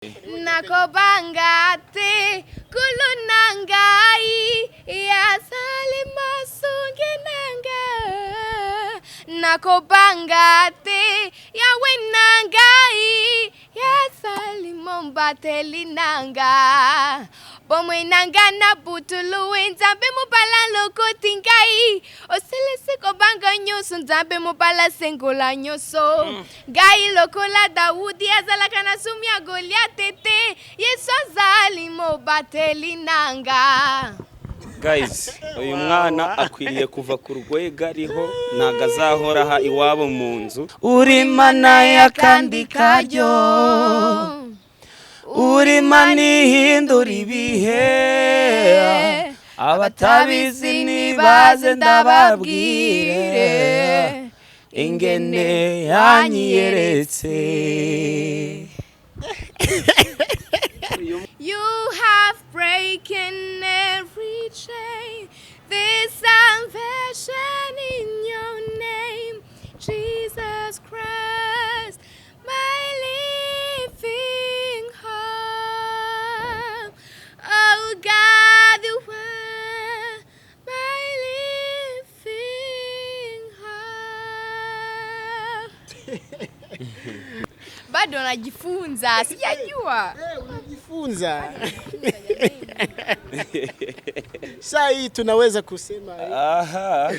Nakobanga te Nkolo na ngai azali mosungi na nga. Nakobanga te Yawe na ngai azali mobateli na nga. Bomoi na nga na putulu, Nzambe mobali alokoti ngai. Osilisi kobanga nyonso, Nzambe mobali asengola nyonso ngai. Lokola Dawudi azalaka na sumu ya Goliate te, Yesu azali mobateli na nga. Guys, uyu mwana akwiriye kuva ku rwego ariho, ntabwo azahora aha iwabo mu nzu. Uri Mana y'akandi karyo, uri Mana ihindura ibihe. Abatabizi nibaze ndababwire ingene yanyiyeretse. You have broken every chain. There's salvation in your name, Jesus Christ, my living hope. Oh God, you are my living hope. Bado najifunza, sijajua. Unajifunza. Saa hii tunaweza kusema Aha.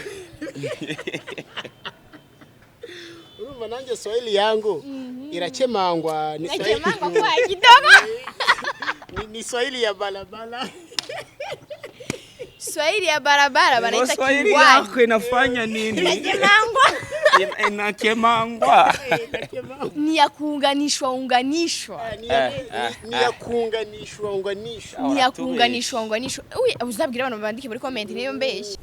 Urumva nanjye Swahili yangu irakemangwa ni Swahili, Nachemangwa kwa kidogo. ni Swahili ya balabala. Swahili ya barabara wanaita Swahili kingwani. yako inafanya nini? Inachemangwa. Inakemangwa. Ni ya kuunganishwa unganishwa. Ni ya kuunganishwa unganishwa. Ni ya kuunganishwa unganishwa. Uy, uzabwira abantu bandike muri comment niyo mbeshye.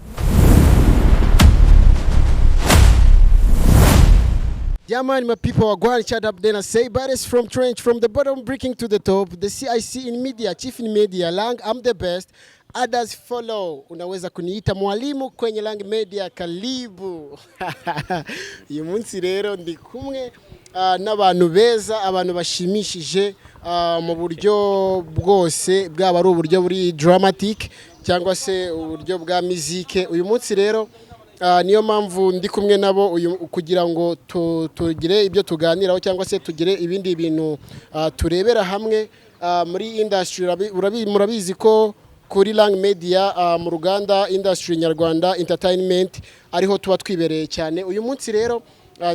Yeah man, my people are going chat up then I say baddest from trench, from the bottom breaking to the top, the CIC in media, chief in media, Lang, I'm the best. Others follow. Unaweza kuniita mwalimu kwenye Lang Media, karibu. Uyu munsi rero ndi kumwe n'abantu beza, abantu bashimishije mu buryo bwose, bwaba ari uburyo buri dramatic cyangwa se uburyo bwa muzike. Uyu munsi rero niyo mpamvu ndi kumwe nabo uyu kugira ngo tugire ibyo tuganiraho cyangwa se tugire ibindi bintu turebera hamwe muri industry. Murabizi ko kuri Lang Media, mu ruganda industry nyarwanda entertainment, ariho tuba twibereye cyane. Uyu munsi rero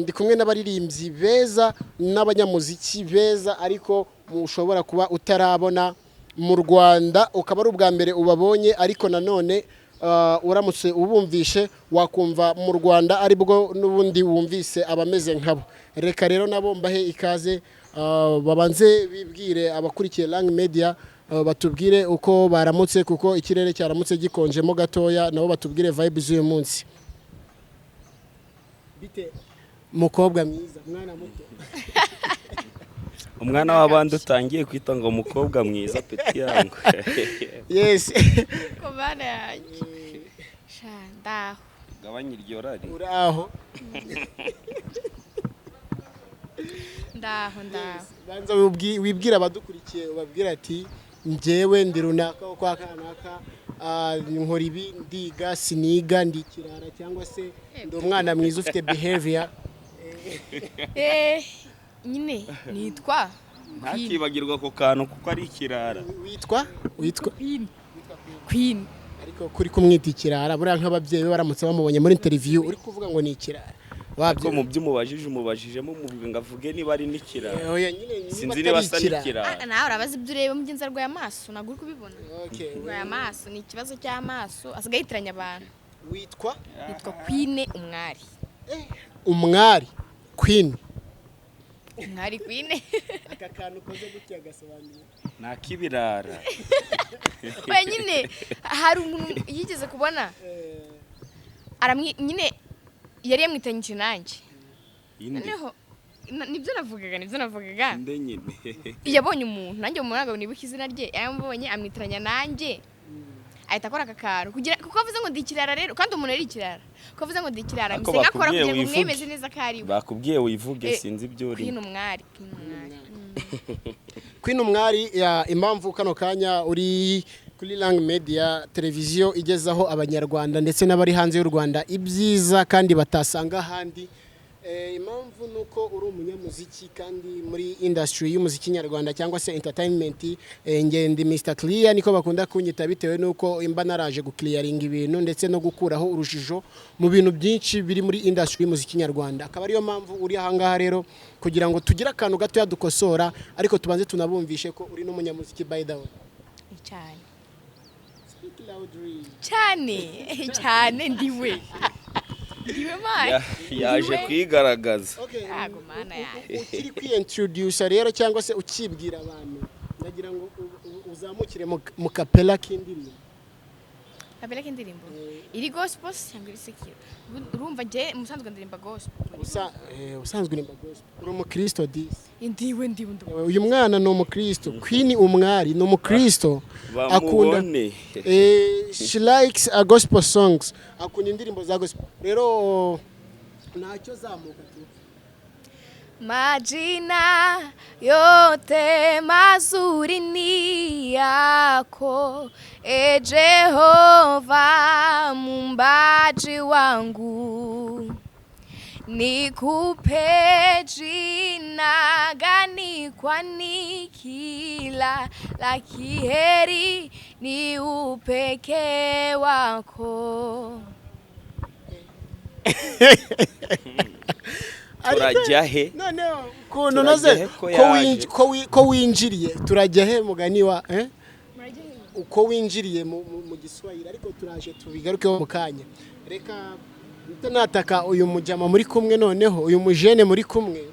ndi kumwe n'abaririmbyi beza n'abanyamuziki beza, ariko mushobora kuba utarabona mu Rwanda, ukaba ari ubwa mbere ubabonye, ariko nanone uramutse ubumvishe wakumva mu Rwanda aribwo n'ubundi wumvise abameze nkabo. Reka rero nabo mbahe ikaze, babanze bibwire abakurikiye Lang Media, batubwire uko baramutse, kuko ikirere cyaramutse gikonjemo gatoya, nabo batubwire vibe z'uyu munsi. Bite mukobwa mwiza, mwana muto? Umwana w'abandi utangiye kwita ngo umukobwa mwiza, petit yangu. Yes. Ko bana yanjye. Sha ndaho. Gabanya iryo rari. Uraho? Ndaho ndaho. Banza wibwire abadukurikiye, ubabwire ati njyewe ndi runaka wo kwa kanaka, nkora ibi, ndiga, siniga, ndi ikirara cyangwa se ndi umwana mwiza ufite behavior. Nyine nitwa Ntakibagirwa ako kantu kuko ari ikirara. Witwa Queen. Queen. Ariko kuri kumwita ikirara, buriya nk'ababyeyi be baramutse bamubonye muri interview uri kuvuga ngo ni ikirara, Ariko wabyo mu byo umubajije, umubajijemo umuvuga ngo avuge niba ari n'ikirara. Oya nyine, niba Sinzi atari niba asa ikirara. n'ikirara. Ah, nawe urabaza ibyo ureba, mugenzi arwaye amaso, ntabwo uri kubibona. Okay. Arwaye amaso, ni ikibazo cy'amaso, asigaye yitiranya abantu. Witwa? Nitwa Queen Umwari. Umwari Queen. Umwari Queen. Aka kantu ukoze gutya gasobanuye? Ni ak'ibirara. Oya nyine hari umuntu yigeze kubona aramwi nyine yari yamwitanyije nanjye. Inde? Noneho nibyo navugaga. Inde nyine? Yabonye umuntu nanjye umuntu ntabwo nibuka izina rye, yaramubonye amwitiranya nanjye, ahita akora aka kantu kugira kuko avuze ngo ndi ikirara rero, kandi umuntu ari ikirara kuko avuze ngo ndi ikirara, Ariko mpise ngakora bakubwiye kugira ngo wivuge. mwemeze neza ko ari we. Bakubwiye wivuge. Sinzi ibyo Queen urimo. Umwari, Queen Umwari. Queen Umwari, ya impamvu kano kanya uri kuri Lang Media, televiziyo igezaho abanyarwanda ndetse n'abari hanze y'u Rwanda ibyiza kandi batasanga ahandi. Impamvu ni uko uri umunyamuziki kandi muri industry y'umuziki nyarwanda cyangwa se entertainment. Ngendi Mr Clear niko bakunda kunyita, bitewe n'uko imba naraje guclearinga ibintu ndetse no gukuraho urujijo mu bintu byinshi biri muri industry y'umuziki nyarwanda. Akaba ariyo mpamvu uri ahangaha rero kugira ngo tugire akantu gatoya dukosora, ariko tubanze tunabumvishe ko uri n'umunyamuziki, by the way. Cyane. Speak loudly. Cyane cyane, ndiwe, ndiwe man. Yaje Ndiwe. kwigaragaza. Okay. Ntago mana yanjye. Ukiri kwiyintroduce rero cyangwa se ukibwira abantu, ndagira ngo uzamukire mu kapela k'indirimbo. Kapela k'indirimbo iri gospel cyangwa iri secular? Urumva njye musanzwe ndirimba gospel. Usanzwe uririmba gospel, uri umukristo disi. Ndiwe, ndiwe, ndiwe. Uyu mwana ni umukristo. Queen Umwari ni umukristo, akunda Bamubone. She likes a gospel songs, akunda indirimbo za gospel. Rero ntacyo, zamuka tu. Majina yote mazuri ni yako, e Jehova muumbaji wangu. Nikupe jina gani, kwani kila la kheri ni upekee wako. Turajya he? Noneho ukuntu Turajya noze he ko ko yaje? ko winjiriye, turajya he mugani wa uko winjiriye mu Giswahili, ariko turaje tubigarukeho mu kanya. Reka mpite nataka uyu mujama muri kumwe, noneho uyu mujene muri kumwe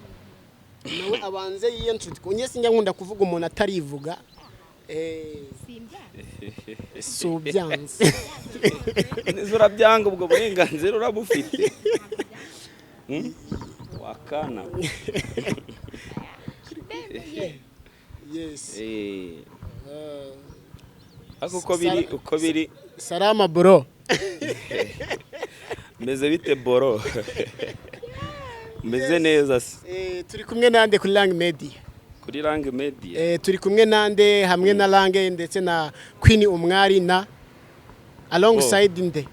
nawe abanze yiyintroduce. Njye sinjya nkunda kuvuga umuntu atarivuga. Si ubyanze. Neza, urabyanga, ubwo burenganzira urabufite. Wakana. Yes. Ariko uko biri Salama bro. Meze bite bro? Meze neza se? Turi kumwe nande kuri Lang Media? Kuri Lang Media. Turi kumwe nande hamwe na Lange ndetse na Queen Umwari na alongside nde?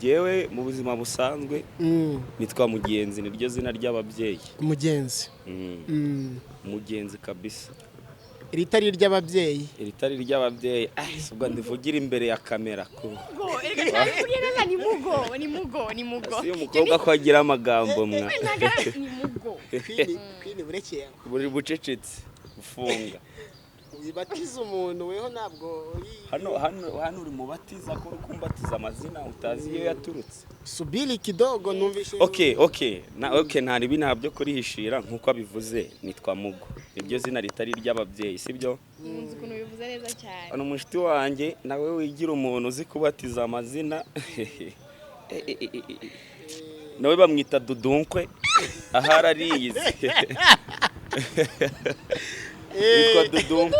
Yewe, mu buzima busanzwe nitwa Mugenzi, niryo zina ry'ababyeyi. Mugenzi. Mugenzi kabisa. Iritari iry'ababyeyi. Iritari ry'ababyeyi, ah, si ubwo ndivugira imbere ya kamera ko Mugo, erega cyane ni mugo, ni mugo, ni mugo. Si umukobwa ko agira amagambo mwa. Ni mugo. Queen, Queen, burekeye aho. Buri bucecetse ufunga. Wibatiza umuntu weho, ntabwo uri Hano uri mubatiza ko uri kumbatiza amazina utazi iyo yaturutse. Subiri kidogo, numvishe. Okay, na okay, nta ribi, nta byo kurihishira. Nkuko abivuze, nitwa Mugo, niryo zina ritari iry'ababyeyi, sibyo? Nkunze ukuntu bivuze neza cyane. Hano umushuti wanjye nawe wigira umuntu uzi kubatiza amazina. Nawe bamwita Dudunkwe, ahari ariyizi, witwa Dudunkwe.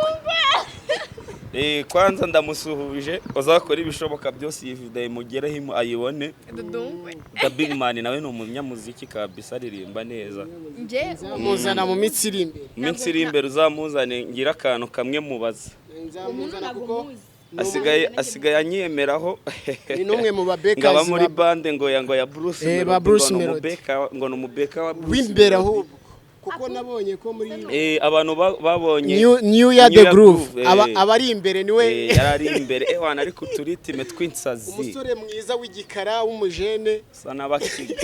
Kwanza ndamusuhuje, uzakora ibishoboka byose iyi video imugereho ayibone. Dudunkwe. The Big Man nawe ni umunyamuziki kabisa, aririmba neza. Nje Muzana mu minsi iri imbere. Mu minsi iri imbere uzamuzane, ngira akantu kamwe mubaza. Nzamuzana ntabwo kuko muzi. Asigaye anyemeraho ni n'umwe mu ba ngo aba bakers muri bande ngo ya Bruce Eh, ba Melody, Bruce ngo ni Melody. umubeka, ngo ni umubeka wa Bruce w'imbere Melody. ahubwo, kuko nabonye ko muri Abantu babonye New Year New the Year Groove, Groove, aba ari imbere niwe. Yari ari imbere, wana ariko uturitime tw'insazi. Umusore mwiza w'igikara w'umujene. Sa n'abakiga.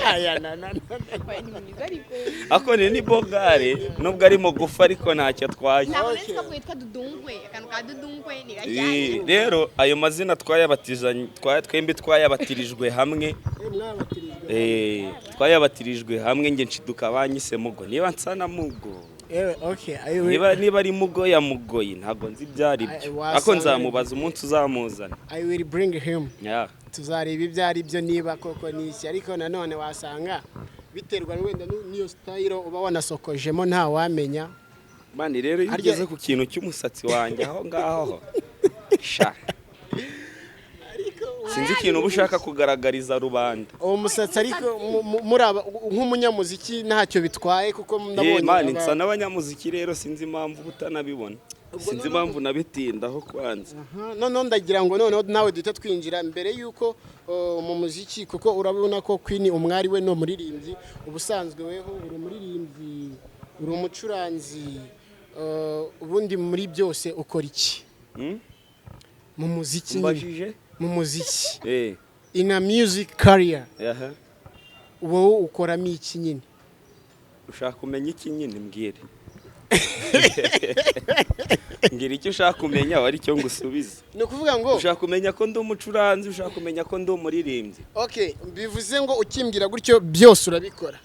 Aya, na na na. Oya, ni mwiza ariko. Ako ni bogare, nubwo ari mugufi ariko ntacyo atwaye. Ntabwo nzi ko witwa Dudunkwe, akantu ka Dudunkwe ni gashyashya. Rero ayo mazina twembi twayabatirijwe hamwe. Mwabatirijwe? Twayabatirijwe hamwe. Nge nshiduka banyise Mugo, niba nsa na Mugo. Ewe, okay, I will, Niba ari Mugo ya Mugoyi, ntabwo nzi ibyo ari byo. Wasanga Ariko nzamubaza umunsi uzamuzana. I will bring him. Yeah. Tuzareba ibyo ari byo, niba koko ni iki, ariko nanone wasanga biterwa wenda n'iyo style uba wanasokojemo, ntawamenya. Man, rero iyo ugeze ku kintu cy'umusatsi wanjye aho ngaho sha. Ariko Sinzi ikintu uba ushaka kugaragariza rubanda. Uwo musatsi ariko muri nk'umunyamuziki ntacyo bitwaye, kuko ndabonye Eh, man, nsa n'abanyamuziki rero, sinzi impamvu uba utanabibona, sinzi impamvu nabitindaho kwanza. Aha, noneho ndagira ngo noneho nawe duhite twinjira mbere y'uko mu muziki, kuko urabona ko Queen Umwari we ni umuririmbyi. Ubusanzwe weho uri umuririmbyi, uri umucuranzi, ubundi muri byose ukora iki? Hmm? Mu muziki nyine. Umbajije? Mu muziki, in a music career, wowe ukoramo iki nyine? Ushaka kumenya iki nyine? Mbwire, mbwira icyo ushaka kumenya, aba aricyo ngusubiza. Ni ukuvuga ngo Ushaka kumenya ko ndi umucuranzi, ushaka kumenya ko ndi umuririmbyi? Okay, bivuze ngo ukimbwira gutyo byose urabikora.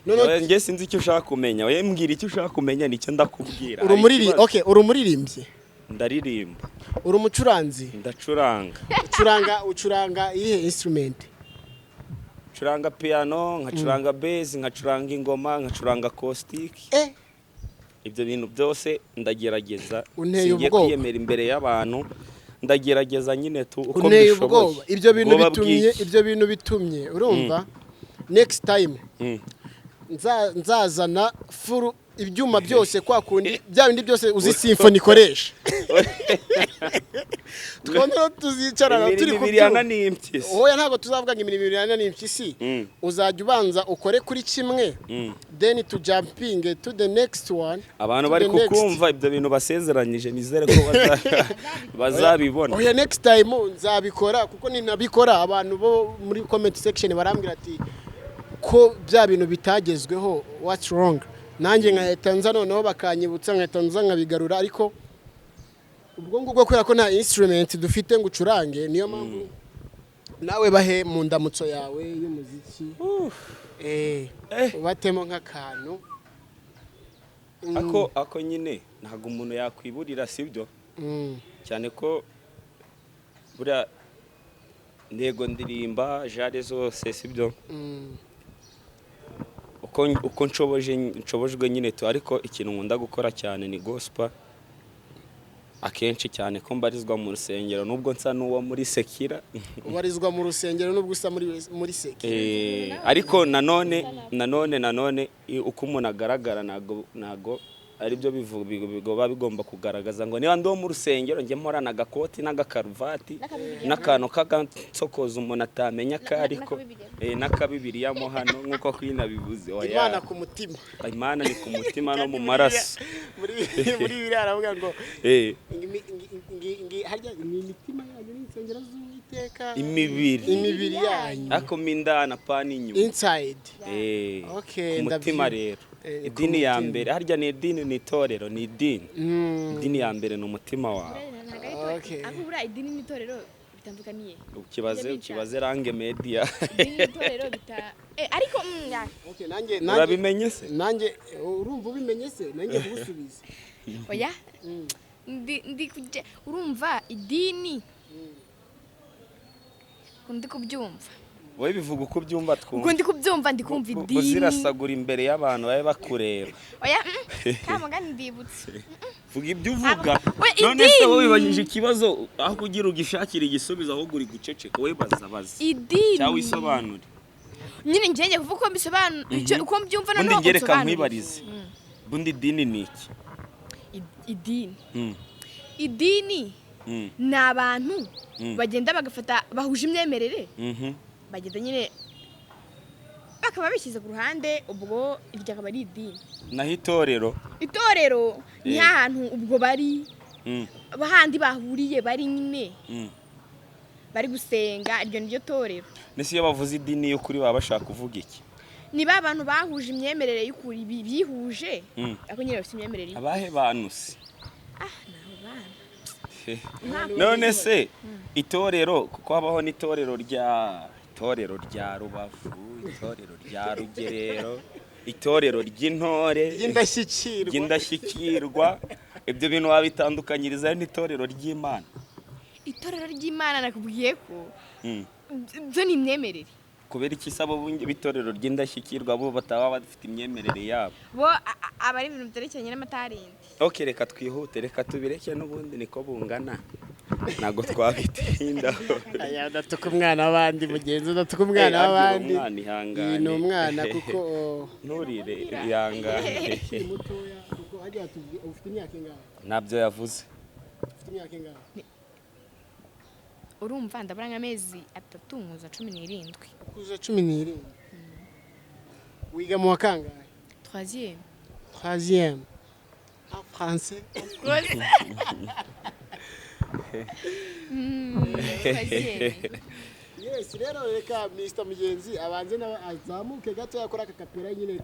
Oya, njye sinzi icyo ushaka kumenya. Oya, mbwira icyo ushaka kumenya nicyo ndakubwira. Uri Hari umuririmbyi? ikibazo? Okay, uri umuririmbyi? Ndaririmba. Uri umucuranzi? Ndacuranga. Ucuranga iyihe instrument? Ncuranga piano, nkacuranga bass, nkacuranga ingoma, nkacuranga acoustic. Ibyo bintu byose ndagerageza. Unteye Singiye ubwoba. kwiyemera imbere y'abantu, ndagerageza nyine tu uko Unteye mbishoboye. ubwoba. Ibyo bintu Ubwoba bitumye bw'iki? Ibyo bintu bitumye, urumva, next time nzazana full ibyuma byose, kwa kundi bya bindi byose uzi symphony ikoresha, twongera tuzicarana turi Imirimo ku ibiri byuma. yananiye impyisi. Oya, ntabwo tuzavuga ngo imirimo ibiri yananiye impyisi. Uzajya ubanza ukore kuri kimwe, then to jumping to the next one, Abantu to bari the next. kukumva, ibyo bintu basezeranyije, nizere ko bazabibona. Oya, next time nzabikora, kuko ninabikora abantu bo muri comment section barambwira ati ko bya bintu bitagezweho, what's wrong? Nanjye nkahita nza, noneho bakanyibutsa, nkahita nza nkabigarura. Ariko ubwo ngubwo kubera ko nta instrument dufite ngo ucurange, niyo mpamvu nawe bahe mu ndamutso yawe y'umuziki, ubatemo nk'akantu. Ako nyine ntabwo umuntu yakwiburira, sibyo? Cyane ko buriya ntego ndirimba genre zose, sibyo? Uko nshoboje, nshobojwe nyine tu. Ariko ikintu nkunda gukora cyane ni gospel akenshi, cyane ko mbarizwa mu rusengero nubwo nsa n'uwo muri secular. Ubarizwa mu rusengero nubwo usa muri secular? Ariko nanone uko umuntu agaragara ntago aribyo biba bigomba kugaragaza ngo niba ndi uwo mu rusengero njye mporana agakoti n'agakaruvati n'akantu k'agatsokoza umuntu atamenya ko ariko n'akabibiriya mo hano nk'uko Queen abivuze. Oya. Imana ku mutima. Imana ni ku mutima no mu maraso. Muri Bibiliya haravuga ngo harya ni imitima yanyu ni insengero z'Uwiteka. Imibiri. Imibiri yanyu. Ariko mo indani, apana inyuma. Inside. Okay, ku mutima rero. Ku Idini ya mutima. mbere harya ni idini, ni itorero, ni idini. Idini ya mbere ni umutima wawe. Ntabwo ari itorero. Okay. Ariko buriya idini n'itorero bitandukaniye? Ukibaze. Bijya bica. Ukibaze Range Media. Idini n'itorero bita ariko ya. Okay, nanjye Urabimenye se? Nanjye urumva ubimenye se, nanjye kugusubiza. Oya, ndi kujya, urumva idini ndi kubyumva. Wowe bivuga uko ubyumva, Ubwo twumva. ndi kubyumva, ndi kumva idini. Uzirasagura imbere y'abantu babe bakureba. Oya, ka mugani ndibutse. Vuga ibyo uvuga. We, None se idini. wowe wibajije ikibazo, aho kugira ugishakire igisubizo ahubwo uri guceceka. Wowe baza, baza Idini. cyangwa wisobanure. Nyine njye kuvuga uko mbisobanura, uko mbyumva, Bundi noneho njye reka unsobanurire. nkwibarize. Bundi idini ni iki? Idini, idini ni abantu bagenda bagafata bahuje imyemerere, bagenda nyine bakaba bishyize ku ruhande, ubwo iryo akaba ari idini. Naho itorero? Itorero ni ahantu ubwo bari handi bahuriye, bari nyine bari gusenga, iryo ni ryo torero. Mbese iyo bavuze idini y'ukuri baba bashaka kuvuga iki? Ni ba bantu bahuje imyemerere y'ukuri, bihuje, ariko nyine bafite imyemerere imwe. Abahe bantu se? Ah, ni abo bana. Ntabwo None se itorero, kuko habaho n'itorero rya, itorero rya Rubavu, itorero rya Rugerero, itorero ry'intore ry'indashyikirwa. Ry'indashyikirwa, ibyo bintu wabitandukanyiriza n'itorero ry'Imana? Itorero ry'Imana nakubwiye ko byo ni imyemerere. Kubera iki se abo b'itorero ry'indashyikirwa bo bataba bafite imyemerere yabo? Bo aba ari ibintu byerekeranye n'amatarindi. Ok, reka twihute, reka tubireke, n'ubundi niko bungana. Ntabwo twabitindaho. Aya, udatuka umwana w'abandi, mugenzi, udatuka umwana Eh, w'abandi. Umwana, ihangane. Iyi ni umwana kuko oh, Nturire, ihangane. Ukiri mutoya, kuko hajya ufite imyaka ingahe? Ntabyo yavuze. Ufite imyaka ingahe? Urumva ndabura nk'amezi 3 nkuza 17. Kuza 17. Wiga mu wa kangahe? Troisième. Troisième en français. Rwose. Troisième. Yes, rero reka Mr Mugenzi abanze nawe azamuke gato, yakora aka kapera nyine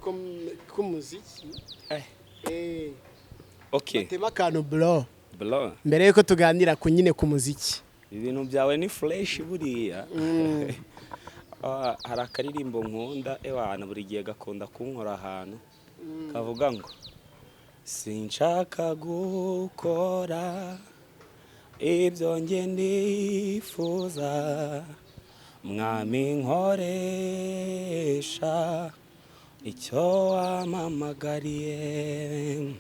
k'umuziki. Eh. Eh. Okay. Batema akantu, bro. Bro. Mbere yuko tuganira ku nyine ku muziki. Ibintu byawe ni fresh buriya. Ah, hari akaririmbo nkunda, ewana, buri gihe gakunda kunkora ahantu, kavuga ngo sinshaka gukora ibyo njye nifuza, mwami nkoresha icyo wampamagariye,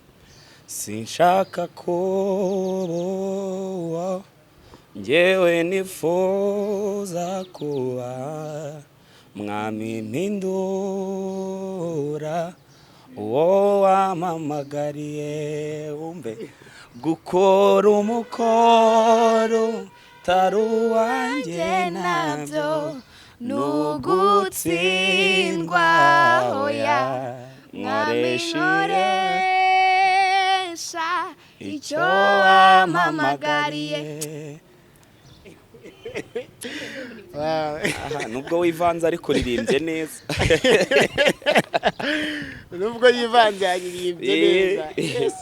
sinshaka kuba uwo njyewe nifuza kuba, mwami mpindura uwo wampamagariye. Wumve gukora umukoro utari uwanjye nabyo ni ugutsindwa. Oya, Mwami nkoresha nkoresha icyo wampamagariye. Aha, nubwo wivanze ariko uririmbye neza. Nubwo yivanze yaririmbye neza. Yes.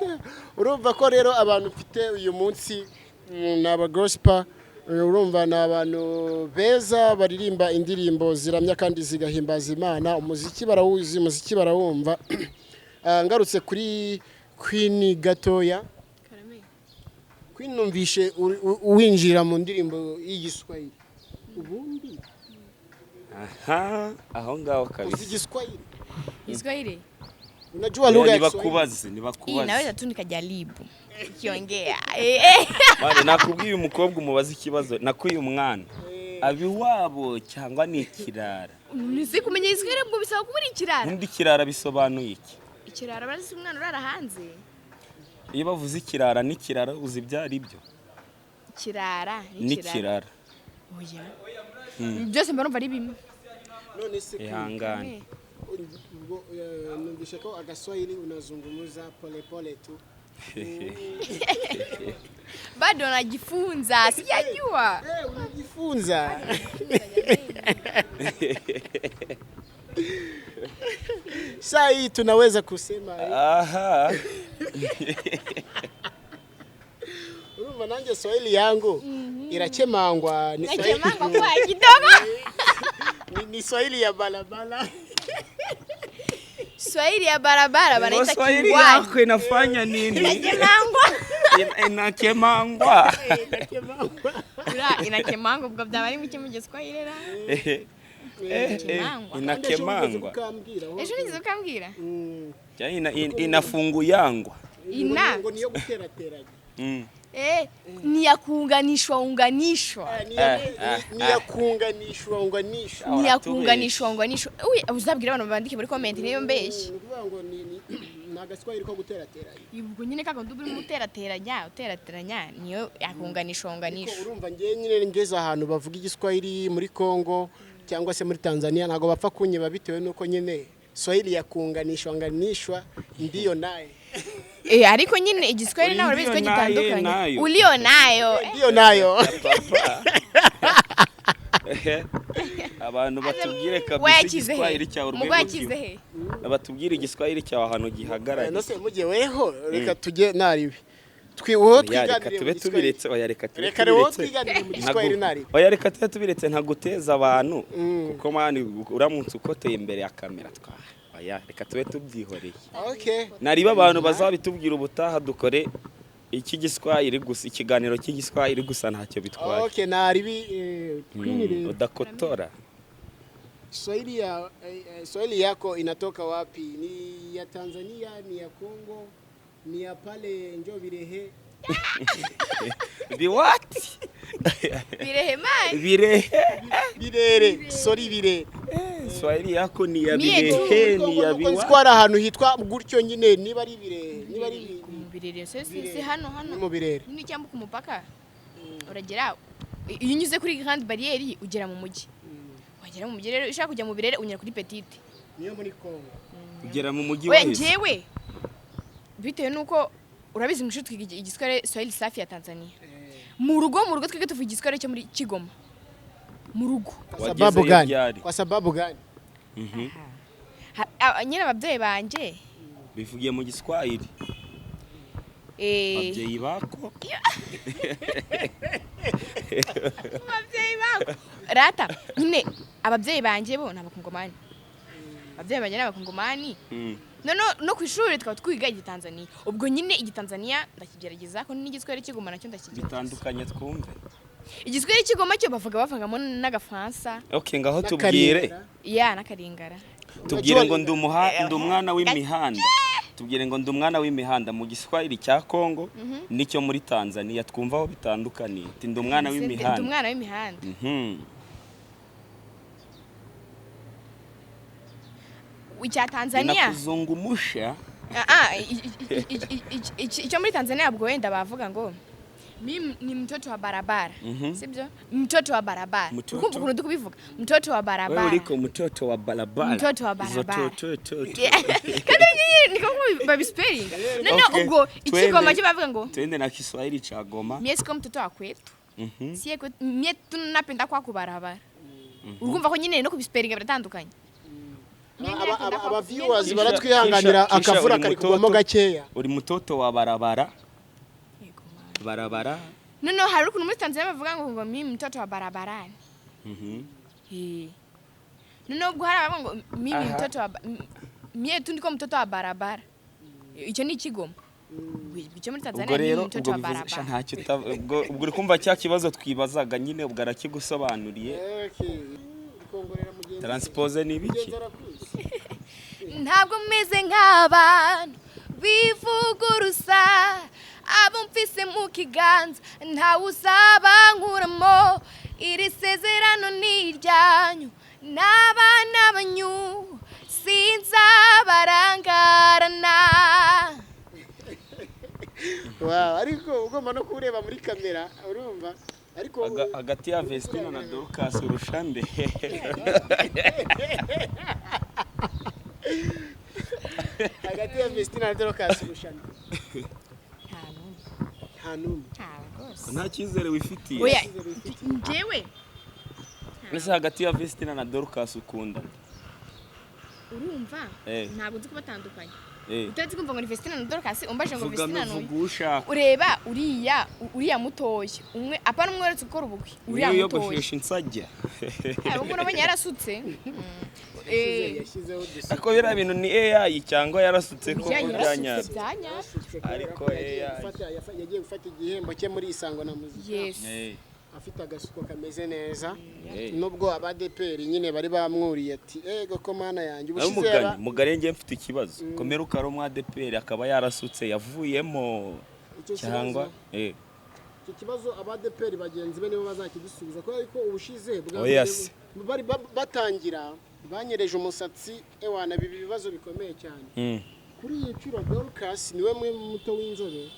Urumva ko rero abantu mfite uyu munsi ni aba gospel, urumva ni abantu beza baririmba indirimbo ziramya kandi zigahimbaza Imana. Umuziki barawuzi, umuziki barawumva. Ah, ngarutse kuri Queen gatoya. Queen, numvishe winjira mu ndirimbo y'Igiswahili, ubundi Aha, aho ngaho uzi kabisa. Igiswahili? Kiswahili. Unajua lugha ya Kiswahili? Nibakubaze. Hii Nibakubaze. naweza tu nikajaribu ikiongea. Eh, eh. Mane, nakubwiye umukobwa umubaza ikibazo, nakuye umwana aba iwabo cyangwa ni ikirara? Nzi kumenya Igiswahili ubwo bisaba kuba uri ikirara. Ubundi ikirara bisobanuye iki? Ikirara barazi umwana urara hanze. Iyo bavuze ikirara n'ikirara, uzi ibyo ari byo? Ikirara. N'ikirara. Oya. Byose mba numva ari bimwe. None se Queen, Ihangane. Ubwo, numvishe ko agaswahili unazungumza polepole tu. Bado najifunza, sijajua. Eh, unajifunza. Saa hii tunaweza kusema Aha. Urumva nanjye Swahili yangu irakemangwa, ni Swahili, Nachemangwa kwa kidogo. ni Swahili ya balabala. Swahili ya barabara wanaita Swahili kingwani. yako inafanya nini? Inachemangwa. Inakemangwa. Inakemangwa. Ura inakemangwa ubwo byaba ari muke mu Giswahili ra. Eh, eh, Inakemangwa. Inakemangwa. Ukambwira. Ejo nigeze ukambwira? Cyangwa inafunguyangwa. Ina. Ngo niyo guterateranya. Eh, ni ya kuunganishwa unganishwa. Ni ya- Eh, eh, ni ya kuunganishwa unganishwa. Ni ya kuunganishwa unganishwa. Uy, uzabwira abantu bandike muri comment niyo mbeshye. Ni ukuvuga ngo ni agaswahili ko guterateranya. Ubwo nyine kakundi uba urimo uterateranya, uterateranya niyo yakunganishwa Ariko unganishwa. urumva ngewe nyine ngeze ahantu bavuga Igiswahili muri Congo cyangwa se muri Tanzania, ntabwo bapfa kunyeba bitewe n'uko nyine Swahili ya kuunganishwa nganishwa ndiyo naye. Eh, ariko nyine Igiswahili nawe urabizi ko Ulio naye gitandukanye. nayo. Ulio nayo. Eh, Ndiyo nayo. Papa. Abantu batubwire kabisa Wayakize he? Igiswahili cyawe Mugo urwego yakize kiwe. he? Batubwire Igiswahili cyawe ahantu gihagarariye. Nose mujye weho, reka tujye naribi. Wowe Oya, reka twiganire tube mu Giswahili. tubiretse, oya, reka tube Reka rero wowe tubiretse. twiganire mu Giswahili naribi. Oya, reka tube tubiretse, ntaguteza abantu, kuko man uramutse ukoteye imbere ya kamera twa, oya, reka tube tubyihoreye. Okay. Nariba abantu bazabitubwira ubutaha, dukore iki Giswahili gusa, ikiganiro cy'Igiswahili gusa, ntacyo bitwaye. Okay, naribi Queen rero. Udakotora. Swahili ya Swahili yako inatoka wapi? Ni ya Tanzania, ni ya Congo, ni ya pale Njobirehe? Bi what? Birehe man. Birehe. Birere, sorry, Birere. Swahili yako ni ya Mie tu. birehe, ni ya Nuko nzi biwa. ko hari ahantu hitwa gutyo nyine, niba ari Birehe, niba ari Mu Birere se si hano ni hano mu Birere. Nyine cyambuka umupaka uragera, iyo unyuze kuri grande barrière ugera mu mujyi. Wagera mu mujyi rero, ushaka kujya mu Birere unyura kuri petite. Niyo muri Kongo. Ugera mu mujyi We wahise. njyewe bitewe nuko urabizi mu ishuri twiga igiswahili, Swahili safi ya Tanzania. Mu rugo twiga tuvuga igiswahili cyo muri Kigoma mu rugo. Kwa sababu Wagezeyo gani? ryari? Kwa sababu gani? Nyine ababyeyi banjye Bivugiye mu Giswahili. Ababyeyi bako. Ababyeyi bako rata nyine, ababyeyi banjye bo ni Abakongomani, ababyeyi banjye ni Abakongomani. No ku ishuri tukaba twiga Igitanzaniya. Ubwo nyine Igitanzaniya ndakigerageza ko n'Igiswahili Kigoma nacyo ndakigerageza. Bitandukanye twumve. Igiswahili Kigoma cyo bavuga bavangamo n'Agafaransa. Okay, ngaho tubwire. N'Akaringara. Ya, n'Akaringara. Tubwire ngo ndi umwana w'imihanda. Tubwire ngo ndi umwana w'imihanda mu Giswahili cya Kongo n'icyo muri Tanzania, twumva aho bitandukaniye. Ati ndi umwana Ndi w'imihanda. umwana w'imihanda. Icya Tanzania Ninakuzungumusha. Ah, ah, icyo muri Tanzania ubwo wenda bavuga ngo mimi ni mtoto wa barabara. Sibyo? Mtoto wa barabara. Mtoto. Ukumva ukuntu ndi kubivuga, mtoto wa Wewe barabara. uliko mtoto wa barabara. Mtoto wa Izo barabara. to to to. Yeah. Kandi nyine niko babisiperinga noneho. Okay, Ubwo Ikigoma twende. cyo bavuga ngo Twende na Kiswahili cha Goma. mie siko mtoto wa kwetu. Sie kwetu mie tunapenda kwa kubarabara. Urumva ko nyine no kubisiperinga biratandukanye. Mie napenda kwa- Aba viewers Kisha- baratwihanganira, kisha akavura uri kari kugwamo mutoto. gakeya. Uri mtoto wa barabara. Yego, man. Barabara. Noneho hari ukuntu muri Tanzania bavuga ngo mimi mtoto wa barabarani. Eh. Noneho ubwo hari abavuga ngo mimi mtoto wa mie tu ndiko mtoto wa barabara. Icyo ni Ikigoma. Icyo muri Tanzania Ubwo ni rero mtoto ubwo wa bivuze sha barabara. ntacyo ubwo uri kumva cya kibazo twibazaga nyine, ubwo arakigusobanuriye. Okay. Kongorera mugenzi. Transpose ni ibiki? Mugenzi arakuzi. Ntabwo meze nk'abantu bivuguruza, abo mfise mu kiganza ntawe uzaba nkuramo. Iri sezerano ni iryanyu n'abana banyu, sinzabarangarana. Wow, ariko ugomba no kureba muri kamera, urumva? Ariko Hagati ya Vestina na Dorcas urusha nde? Hagati ya Vestina na Dorcas urushana. Nta n'umwe. Nta cyizere wifitiye. Oya, njyewe Ese hagati ya Vestina na Dorcas ukunda nde? Urumva, ntabwo nzi kubatandukanya. Utaretse kumva ngo ni Vestina na Dorcas, umbaje ngo Vuga Vestina n'uyu. nuvuga ushaka. Ureba uriya mutoya umwe, apana umwe uretse gukora ubukwe, uriya Niyo mutoya. yogoshesha insajya. Ubwo urabona yarasutse. Yashyizeho dusuku. Ariko biriya bintu ni AI cyangwa yarasutse ko Oya, yarasutse byanyabyo? byanyabyo. Ariko Yagiye AI. Yagiye gufata igihembo cye muri Isango na Muzika. Yes. Afite agasuko kameze neza, nubwo abadeperi nyine bari bamwuriye ati ego ko mana yanjye Nawe ubushize umugani mugari ngiye mfite ikibazo komera ukari umu ADPR akaba yarasutse yavuyemo Icyo cyangwa kibazo- Icyo kibazo abadeperi bagenzi be nibo bazakigisubiza, kubera ko ubushize bwa Oya mbere se. bari batangira banyereje umusatsi, ewana biba ibibazo bikomeye cyane. Kuri iyi nshuro Dorcas niwe mwe muto w'inzobe,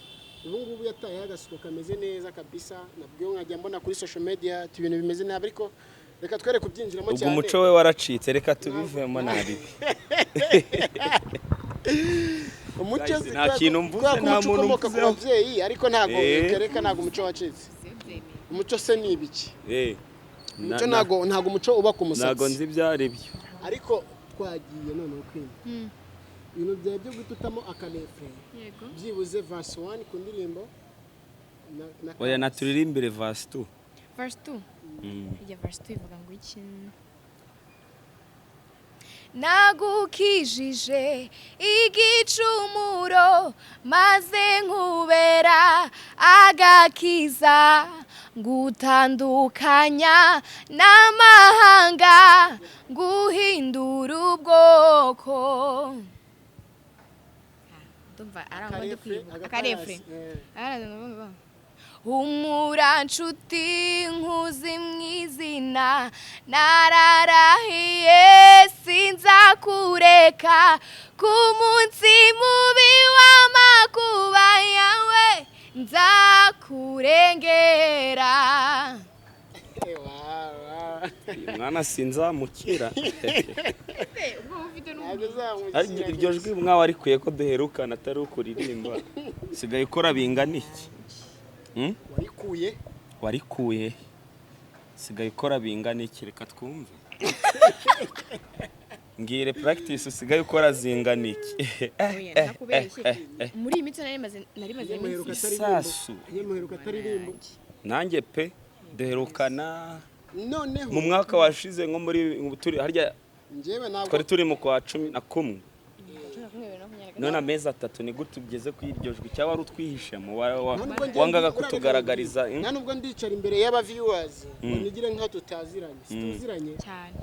ubu ngubu yatayeho agasuko kameze neza kabisa, nabwo nkajya mbona kuri social media ati ibintu bimeze nabi, ariko reka twere kubyinjiramo Ubwo cyane. umuco we waracitse, reka tubivemo nabi. Umuco Guys, nta kintu mvuze, kubera ko nta umuco muntu ukomoka ku mvuzeho. babyeyi, ariko ntabwo reka ntabwo umuco wacitse. Umuco se ni ibiki? Umuco ntabwo umuco uba ku Ntabwo musatsi. nzi ibyo ari byo. Ariko twagiye noneho kwina ibintu byawe byo guhita akarefure. Yego. Byibuze verse 1 ku ndirimbo na Oya, naturirimbire verse 2. Verse 2. Ijya verse 2 ivuga ngo iki? Nagukijije igicumuro maze nkubera agakiza, ngutandukanya n'amahanga, nguhindura ubwoko. Ndumva ari aho ndi kwibuka akarefure. Humura nshuti nkuzi mu izina, nararahiye sinzakureka. Ku munsi mubi w'amakuba yawe nzakurengera. Uyu mwana sinzamukira. Ntabwo uzamukira. Ariko iryo jwi mwawe arikwiye ko duherukana atari ukuririmba. Sigaye ukora bingana iki? Hmm? Warikuye. Warikuye, sigaye ukora bingana iki? Reka twumve, mbwire practice usigaye ukora zingana iki? Oya, ntakubeshye, muri iyi minsi nari maze iminsi Isasu. Nyemuheruka ataririmba. Nanjye pe, duherukana Noneho mu mwaka washize, nko muri turi harya njyewe ntabwo twari turi mu kwa 11, none amezi 3, ni gute ugeze ku iryo jwi? Cyangwa wari utwihishemo, Nta nubwo njye wangaga kutugaragariza, Nta nubwo ndicara imbere y'aba viewers ngo nigire nkaho tutaziranye. Situziranye. Cyane.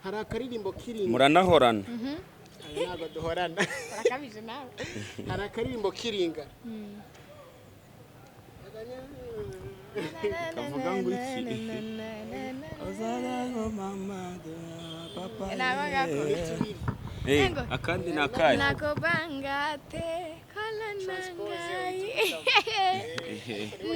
Hari akaririmbo kiringa. Muranahorana. Aya ntabwo duhorana. Urakabije nawe. Hari akaririmbo kiringa. Kavuga ngo iki? Nabagako. Ngo. Akandi ni akahe? Nakobanga te kola nangai,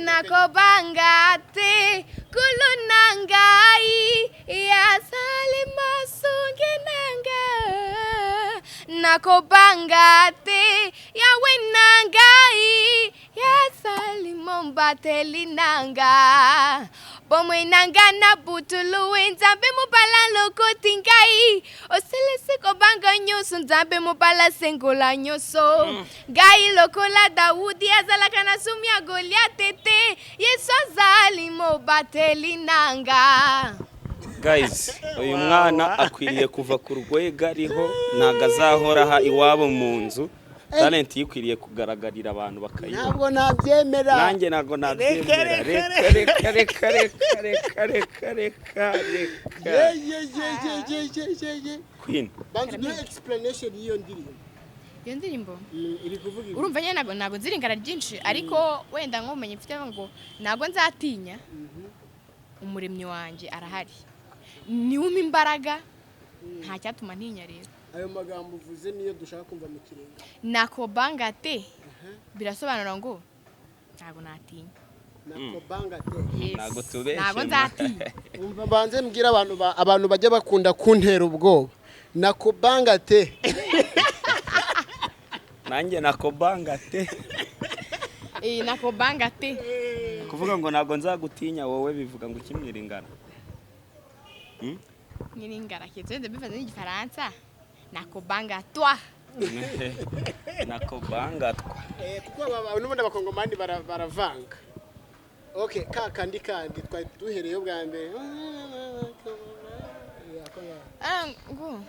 nakobanga te kulu nangai, yasali masungi nanga, nakobanga te yawe nangai, yasali mombateli nanga, bomoi nanga na butulu, nzambe mobala lokoti ngai, osilisi kobanga nyonso, nzambe mobala sengola nyonso, ngai lokola Dawudi azalaka na sumu ya Goliate te, Yesu azali mobateli nanga. Guys, uyu mwana akwiriye kuva ku rwego ariho, ntabwo azahora aha iwabo mu nzu. Talent ye ikwiriye kugaragarira abantu bakayibona. Ntabwo nabyemera. Nanjye ntabwo nabyemera. Reka, reka, reka, reka, reka, reka, reka, reka. Ye ye ye ye ye ye ye ye. Queen. Banza uduhe explanation y'iyo ndirimbo. Iyo ndirimbo? Iri kuvuga ibi. Urumva nyine ntabwo nziringana ryinshi, ariko wenda nk'ubumenyi mfite ngo ntabwo nzatinya, umuremyi wanjye arahari, niwe umpa imbaraga, nta cyatuma ntinya rero. Ayo magambo uvuze niyo dushaka kumva mu kirenga. Nakobanga te birasobanura ngo ntabwo natinya. Nakobanga te. Yes. Ntabwo tubeshye, Ntabwo ma. nzatinya. Umva, banze mbwira abantu abantu bajya bakunda kuntera ubwoba, nakobanga te. Nanjye nakobanga te. Nakobanga te. Kuvuga ngo ntabwo nzagutinya wowe, bivuga ngo ukimwiringana. Nyiringara kitende bivanze n'igifaransa, nakobanga toi. Nakobanga twa. Kuko n'ubundi abakongomani baravanga. Okay, ka kandi twari duhereyeho bwa mbere. Ngo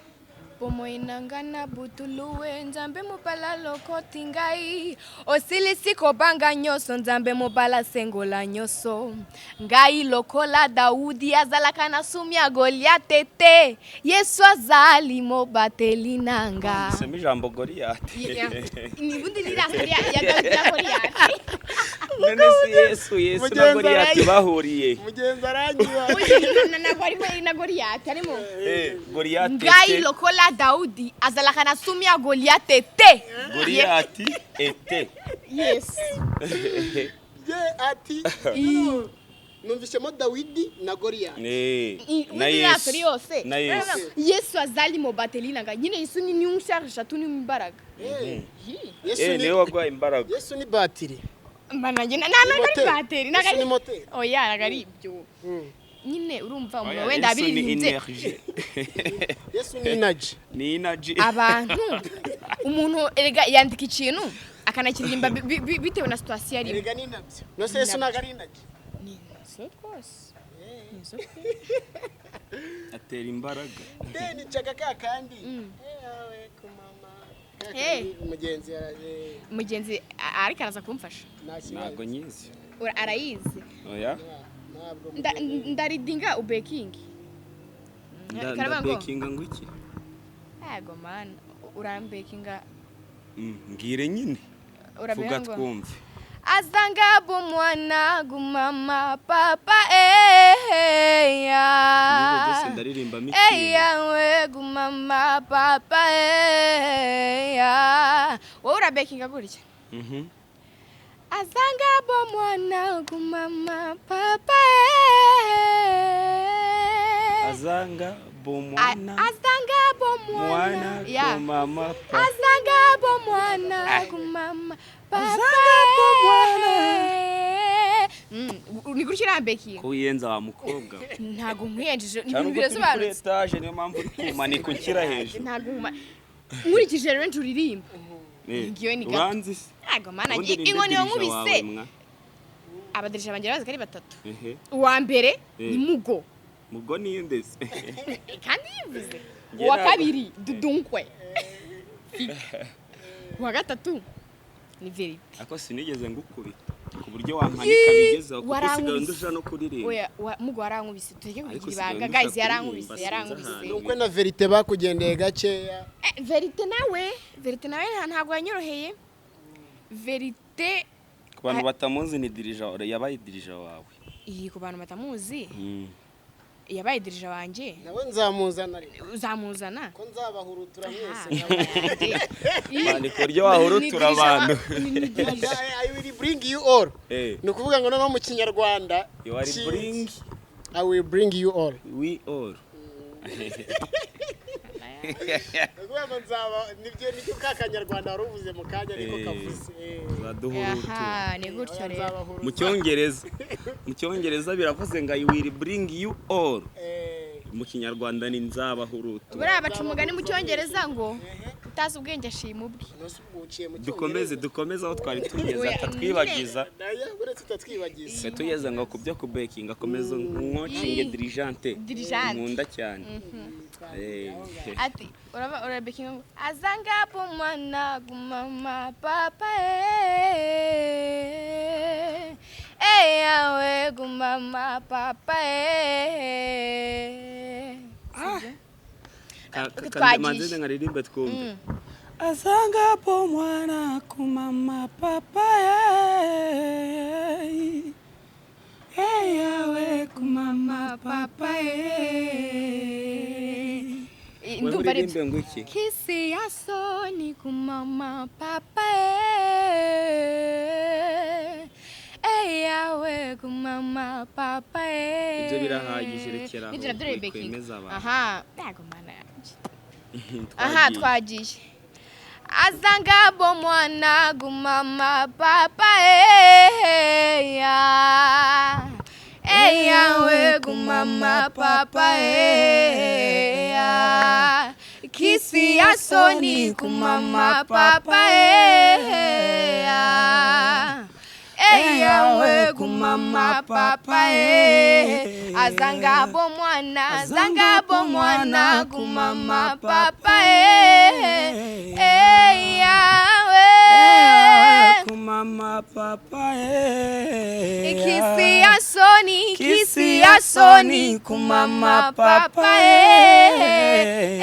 bomoi nanga na butuluwe, nzambe mobala lokoti ngai, osilisi kobanga nyonso, nzambe mobala sengola nyonso, ngai lokola Daudi azalaka na sumu ya Goliate te, Yesu azali mobateli nanga. Sema ijambo Goliyati. Ni bundi ririya story ya Dawidi na Goliyati. None si Yesu, Yesu na Mugenzi Goliyati bahuriye? Mugenzi arangiwa. Ntabwo harimo na Goliyati, harimo Goliyati ngai ete. Lokola Daudi azalaka na sumu ya Goliate te. Goliyati ete. Yes. Ye ati numvishemo Dawidi na Goliyati. Na Iriya story Yesu yose. Na Yesu. Yesu azali mobateli nanga nyine, Yesu ni niwe unsharisha tu, ni imbaraga. Yesu Niwe ni waguhaye imbaraga. Yesu ni batiri. Mbana njye ntabwo ari Moteri. bateri, ntabwo Yesu ari ni moteri. Oya, ntabwo ari ibyo nyine. Urumva umuntu Oya, wenda Yesu ni abiririmbye. energy. Yesu ni energy. Ni energy. Abantu, umuntu erega yandika ikintu akanakiririmba bitewe na situation arimo. Erega ni nabyo. No se Yesu ntabwo ari energy? Ni so rwose, ni so pe. Atera imbaraga. Deni caga ka kandi. Awe ku mama. Ka kandi mugenzi yaraje. Mugenzi ariko araza kumfasha. Nta kibazo. Ntabwo nyizi. Arayizi. Oya. Ntabwo Ndaridinga ubekingi. Karavuga ngo Ndabekinga ngo iki? Yego man, urambekinga. Mbwire nyine, vuga Urabeho ngo twumve. Azanga bomwana gumama papa eya. Ibyo byose ndaririmbamo ikintu. Eya we gumama papa eya. Wowe urabekinga gutya. Azanga bomwana gumama papa eh. Azanga bomwana Azanga bomwana mwana Yeah. kumama pa. Azanga bomwana gumama papa. Azanga bomwana. Ni gutya urambekinga. Ko wiyenza wa mukobwa we. Ntabwo nkwiyenjeje, ni Cyane ibintu ubwo turi kuri birasobanutse. etaje, niyo mpamvu uri kumanika unshyira hejuru. Ntabwo nkurikije rero uririmba. Ngiyo ni gato. Uranzi se? Ntabwo mana, Ubundi ni inkoni nde dirija wankubise. wawe mwa? Abadirija banjye bazi ko ari batatu. Uwa mbere ni Mugo. Mugo niyo ndetse. Kandi yivuze. Njye Uwa kabiri Dudunkwe. Uwa gatatu ni Verite. Ako sinigeze ngukubita ku buryo wampanika bigezeho, kuko usigaye Warankubise. undusha no kuririmba. Oya, Mugo warankubise, tureke Ariko kugira usigaye ibanga. undusha Guys, yarankubise. kuririmba, sinzi Yarankubise. ahantu. Nukwe na Verite bakugendeye gakeya. Verite nawe ntabwo yanyoroheye Verite. Ku bantu batamuzi, ni dirija, yabaye dirija wawe. Iyi ku bantu batamuzi, yabaye dirija wanjye. Nawe nzamuzana ariko. Uzamuzana. Ko nzabahurutura mwese. Mani, ku buryo wahurutura abantu. I will bring you all. Ni ukuvuga ngo noneho mu Kinyarwanda You are bring I will bring you all. We all. Ni ukuvuga ngo nzaba nibyo ka Kanyarwanda wari uvuze mu kanya niko kavuze. Uzaduhurutura. Aha ni gutyo rero. Nzabahurutura. Mu Cyongereza biravuze ngo "I will bring you all." Mu Kinyarwanda ni "nzabahurutura". Buriya baca umugani mu Cyongereza ngo utazi ubwenge ashima ubwe. Nose ubwo uciye mu Dukomeze. Cyongereza. Dukomeze aho twari tugeze. Oya, Atatwibagiza. Nayo uretse utatwibagiza. Twe tugeze ngo ku byo kubekinga, komeza nkocinge dirijante. Dirijante. Nkunda cyane. Ati uraba urabekinga ngo azanga bomwana gumama papa eyawe gumama papa Sibyo? Twagiye. Manze nkaririmbe twumve. Azanga po mwana kumama papa eyawe kumama papa. Ndumva ari Uririmbe ngo iki? Kisi ya soni kumama papa eyawe kumama papa. Ibyo birahagije, rekera aho, Nibyo nabyo Rebecca. wikwemeza abantu. Aha ntago mana yanjye. Aha twagiye. Azanga bomwana gumama papa eya eyawe gumama papa eya. Kisi ya soni kumama papa eya eyawe kumama papa e. Azanga bomwana, azanga bomwana kumama papa e eyawe kumama papa. Kisi ya soni, kisi ya soni kumama papa e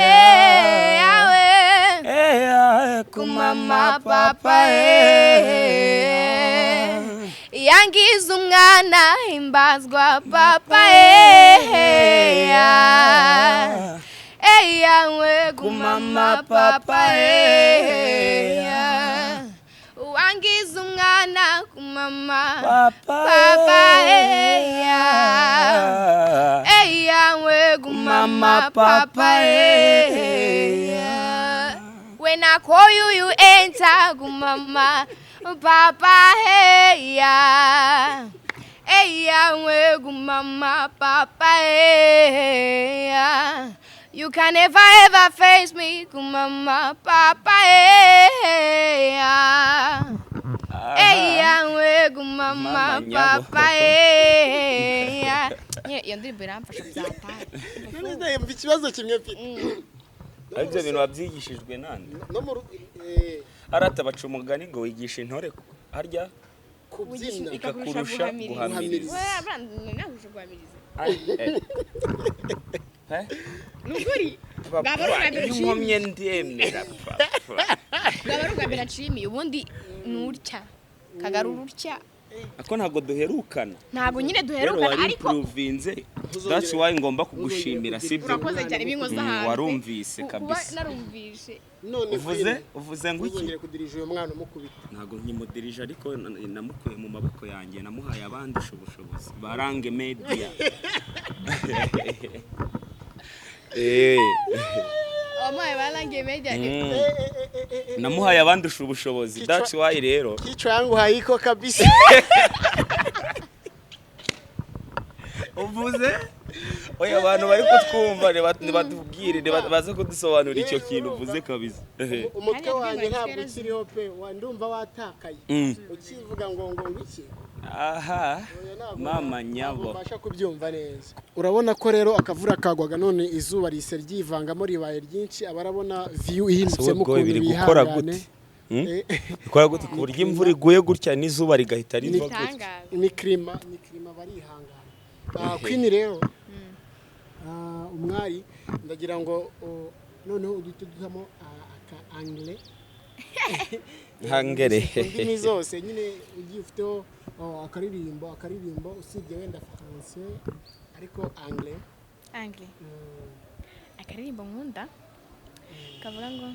eyawe kumama papa e. Yangiza umwana himbazwa papa e eyawe kumama papa e. Wangiza umwana kumama papa eya eyawe kumama papa e. When I call you, you enter kumama papa eya eyawe kumama papa eya. You can never ever face me kumama papa eya eyawe kumama Mama nyabo. papa eya. Nyine iyo ndirimbo iramfasha byataye. None ndahemba ikibazo kimwe mfite. Ibyo bintu wabyigishijwe nande? No mu Arata baca umugani ngo wigisha intore harya kubyina ikakurusha guhamiriza. guhamiriza. Oya, buriya nakurusha guhamiriza. Ai, eh. Eh? Ni ukuri Papa, Bwaba ari ubwa mbere iyo nshimye. nkomye ndemera papa. Bwaba ari ubwa mbere nshimiye, ubundi ni utya. Kagarura utya. Ako ntabwo duherukana. Ntabwo nyine Rero duherukana, wari ariko improvinze, that's why ngomba kugushimira, sibyo? Urakoze cyane, binkoze ahantu. Warumvise Kuba kabisa. narumvishe. None Uvuze Queen, uvuze ngo iki? ntuzongere kudirija uyu mwana umukubita. Ntabwo nkimudirije, ariko namukuye mu maboko yanjye, namuhaye abandusha ubushobozi, barange media. Wamuhaye barangiye media. Namuhaye abandusha ubushobozi. That's why rero Kichwa yangu haiko kabisa. Uvuze oya, abantu bari kutwumva nibatubwire, baze kudusobanurira icyo kintu uvuze kabisa. Umutwe Hariya wanjye twibara ntabwo ukiriho pe. Ndumva watakaye ukivuga ngo iki. Aha. Oya, ntabwo Mama ntabwo nyabo. mbasha kubyumva neza. Urabona ko rero akavura kagwaga, none izuba rise ryivangamo, ribaye ryinshi. Abarabona view ihindutsemo Ubwo ukuntu, biri gukora bihangane. gute? Bikora gute ku buryo imvura iguye gutya n'izuba rigahita riva gutya? Itangaza. Ni climat, ni climat, barihangana. Queen rero, umwari, ndagira ngo noneho uhite duhamo aka anglais. Hangere. Indimi zose nyine ugiye ufiteho, akaririmbo usibye wenda français, ariko anglais. Anglais. Akaririmbo nkunda kavuga ngo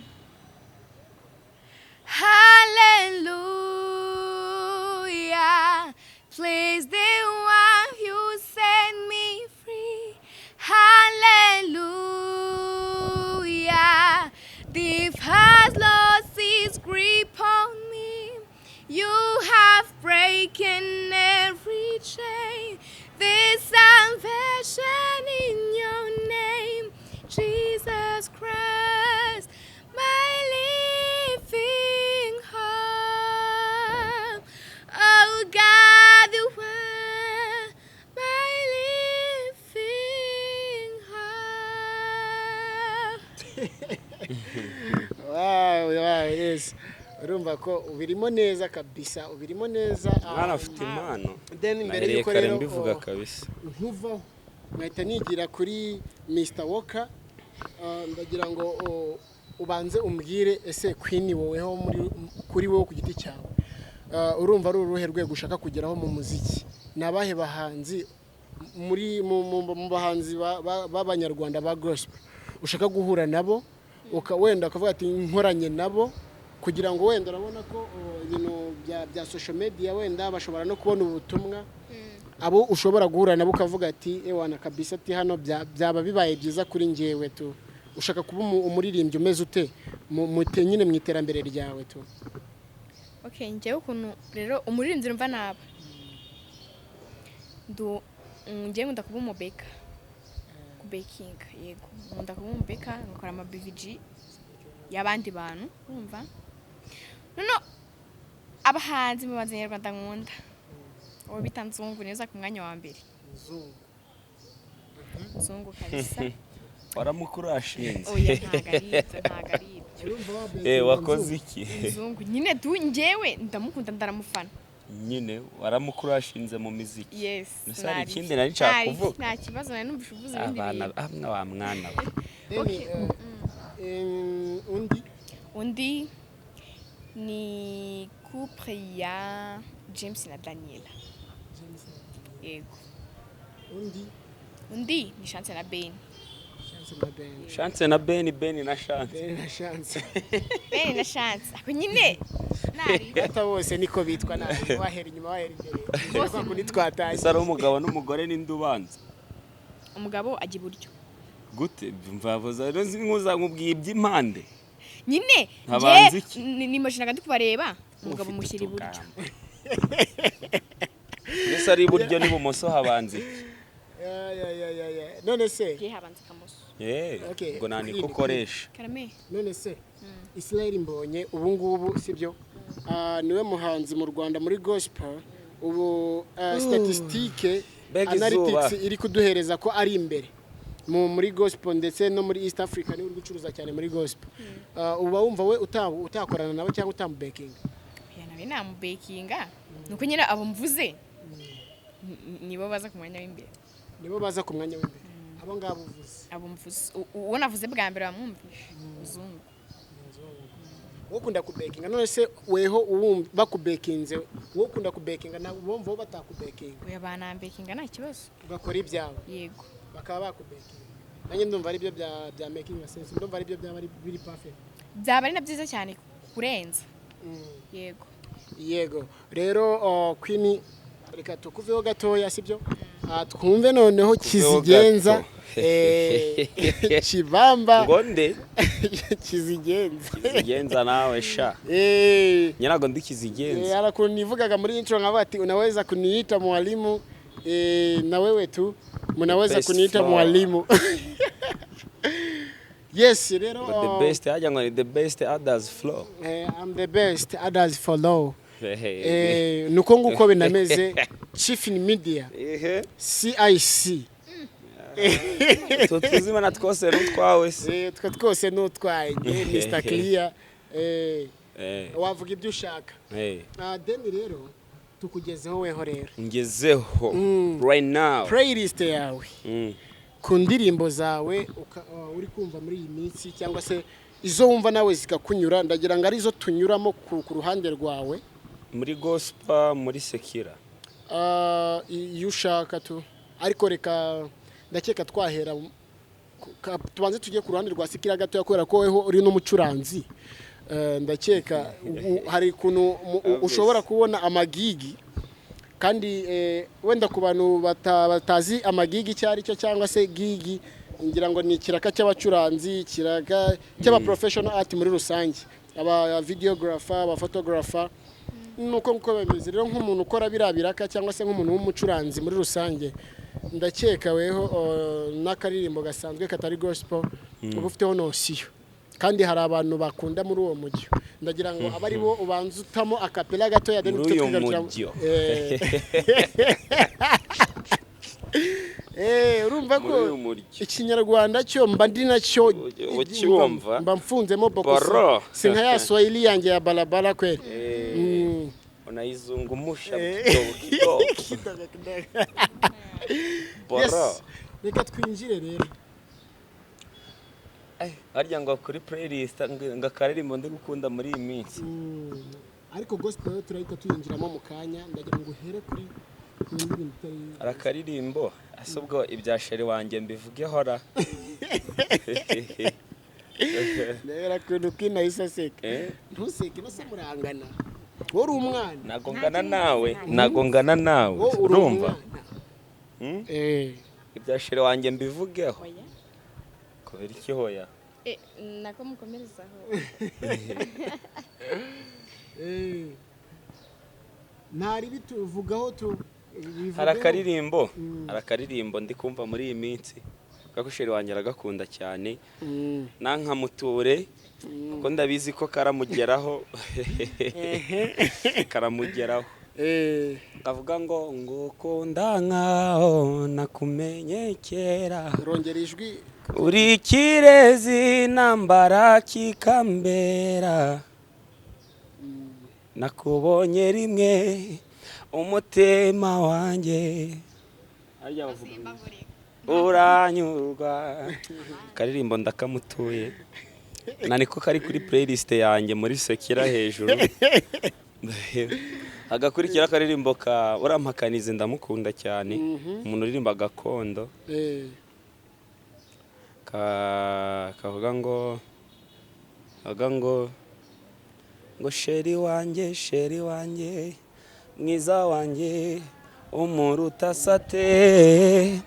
"Hallelujah, please the one who set me free. Hallelujah, death has lost its grip on me. You have broken every chain. There's salvation in your name, Jesus Christ, my living hope. Oh God, you are my living hope." Wow, yes, urumva ko ubirimo neza kabisa, ubirimo neza. Mwana afite impano. Then mbere Nahereye yuko kare rero mbivuga kabisa. Nkuvaho nkahita nigira kuri Mr Walker, ndagira ngo ubanze umbwire, ese Queen, woweho muri kuri wowe ku giti cyawe, urumva ari uruhe rwego ushaka kugeraho mu muziki? Ni abahe bahanzi muri mu bahanzi b'abanyarwanda ba gospel ushaka guhura nabo, wenda ukavuga ati nkoranye nabo, kugira ngo wenda urabona ko ibintu bya social media, wenda bashobora no kubona ubutumwa, abo ushobora guhura nabo ukavuga ati ewana kabisa, ati hano byaba bibaye byiza kuri njyewe tu? Ushaka kuba umuririmbyi umeze ute nyine mu iterambere ryawe tu? Okay, njyewe ukuntu rero umuririmbyi numva naba njyewe nkunda kuba umubeka, kubekinga. Yego, nkunda kuba umubeka, ngakora ama BVG y'abandi bantu, urumva. Noneho abahanzi, mu bahanzi nyarwanda nkunda uwo bita Nzungu, niwe uza ku mwanya wa mbere. Nzungu. Nzungu kabisa. Waramukurashinze. Oya, ntabwo ari ibyo, ntabwo ari ibyo. Urumva Eh, wakoze iki? Nzungu nyine tu, njyewe ndamukunda, ndaramufana. Nyine waramukurashinze mu miziki. Yes. Ese hari Nari- ikindi nari nshaka kuvuga? Nta kibazo, nari numvise uvuze ibindi Abana bintu. amwe wa mwana we. Then, Okay. undi? Undi ni couple ya James na Daniela, yego. Undi? Undi ni Chance na Ben. Chance na Ben. Chance na Ben, Ben na Chance. Ben na Chance. Ben na Chance, ako nyine nari Data, bose niko bitwa, ntabwo wahera inyuma wahera imbere Bose. kwa kundi twatashye. Ese ari umugabo n'umugore, ninde ubanza? Umugabo ajya iburyo. Gute? Mvavuze rero nkuza nkubwiye iby'impande. Nyine Habanza njye iki? nimashinaga ndi kubareba, umugabo Ufite mushyira iburyo. utugambo. Mbese ari iburyo n'ibumoso habanza iki? Ya, ya, ya, ya, ya. None se Njye habanza akamoso. Eh, Okay, ubwo nta niko Queen, ukoresha. Karame. None se Israel Mbonye ubu ngubu, sibyo, niwe muhanzi mu Rwanda muri gospel ubu, statistique Mbega izuba. analytics iri kuduhereza ko ari imbere muri gospel, ndetse no muri East Africa niwe uri gucuruza cyane muri gospel. Uba wumva we utakorana nawe cyangwa utamubekinga? Oya, nawe namubekinga, nuko nyine abo mvuze nibo baza ku mwanya w'imbere. Nibo baza ku mwanya w'imbere, abo ngabo uvuze? Abo mvuze, uwo navuze bwa mbere bamwumvishe, Muzungu. Wowe ukunda kubekinga? None se weho uwumva bakubekinze, wowe ukunda kubekinga, nawe bumva bo batakubekinga? Oya, banambekinga nta kibazo. Ugakora ibyawe? Yego. Bakaba bakubekinga, nanjye ndumva aribyo bya making sense, ndumva aribyo byaba ari biri perfect. Byaba ari na byiza cyane kurenza. Yego. Yego rero, Queen, reka tukuveho gatoya, sibyo? Twumve noneho Kizigenza. Gato. Kibamba. Ngo nde? Kizigenza. Kizigenza nawe sha. Njye ntabwo ndi kizigenza. Hari ukuntu nivugaga muri intro nkavuga ati unaweza kuniita mwalimu, na wewe tu mnaweza Best kuniita flower. mwalimu. Yes, rero Ngo the best hajya, ngo ni the best, others flow. I'm the best, others follow. Nuko nguko binameze, Chief in Media. Ehe. CIC. Utwo tuzima na twose n'utwawe se? Twe twose n'utwaye Mr Clear. Wavuga ibyo ushaka. Then rero tukugezeho weho rero. Ngezeho right now. Playlist yawe ku ndirimbo zawe uri kumva muri iyi minsi, cyangwa se izo wumva nawe zikakunyura, ndagira ngo arizo tunyuramo ku ruhande rwawe. Muri gospel, muri secular? Iyo ushaka tu, ariko reka ndakeka twahera tubanze tujye ku ruhande rwa secular gatoya, kubera ko weho uri n'umucuranzi. Ndakeka hari ukuntu ushobora kubona amagigi, kandi wenda ku bantu batazi amagigi icyo ari cyo, cyangwa se gig, ngira ngo ni ikiraka cy'abacuranzi, ikiraka cy'aba professional art muri rusange, aba videographer, aba photographer, nuko nguko bimeze. Rero nk'umuntu ukora biriya biraka, cyangwa se nk'umuntu w'umucuranzi muri rusange, ndakeka weho n'akaririmbo gasanzwe katari gospel uba ufiteho notion, kandi hari abantu bakunda muri uwo mujyo. Ndagira ngo abe ari bo ubanza utamo acapella gatoya, then Muri tujye uyu twigarukira. mujyo. Urumva ko Muri uyu muryo. Ikinyarwanda cyo mba ndi nacyo. Ucyumva? Mba mfunzemo boko. Boro. Si nka ya Swahili yanjye ya balabala kweli. Unaizungumusha kidogo kidogo. Kidogo kidogo. Boro. Yes. Reka twinjire rero. Harya ngo kuri playlist, ngo akaririmbo ndi gukunda muri iyi minsi? Ariko gospel yo turahita tuyinjiramo mu kanya. Ndagira ngo uhere kuri ku ndirimbo itari Hari akaririmbo ese ubwo ibya chéri wanjye mbivugeho ra? Ndabera ukuntu kinahise aseka. Ntuseke bose, murangana, wowe uri umwana. Ntago ngana nawe, ntago ngana nawe. Wowe uri Urumva? umwana. Hmm? Ibya chéri wanjye mbivugeho? Oya. Kubera iki hoya? Nako mukomerezaho. Ntari bituvugaho tu bivugeho. Hari akaririmbo, hari akaririmbo ndi kumva muri iyi minsi kuko chéri wanjye aragakunda cyane. Nankamuture kuko ndabizi ko karamugeraho, karamugeraho. Kavuga ngo ngukunda nkaho nakumenye kera. Rongera ijwi. Uri ikirezi nambara kikambera, nakubonye rimwe umutima wanjye harya bavuga ngo uranyurwa. Akaririmbo ndakamutuye, na niko kari kuri playlist yanjye muri secular hejuru. Agakurikira akaririmbo ka urampakanize, ndamukunda cyane, umuntu uririmba gakondo. Kavuga ngo, kavuga ngo chéri wanjye, chéri wanjye, mwiza wanjye, umuruta sate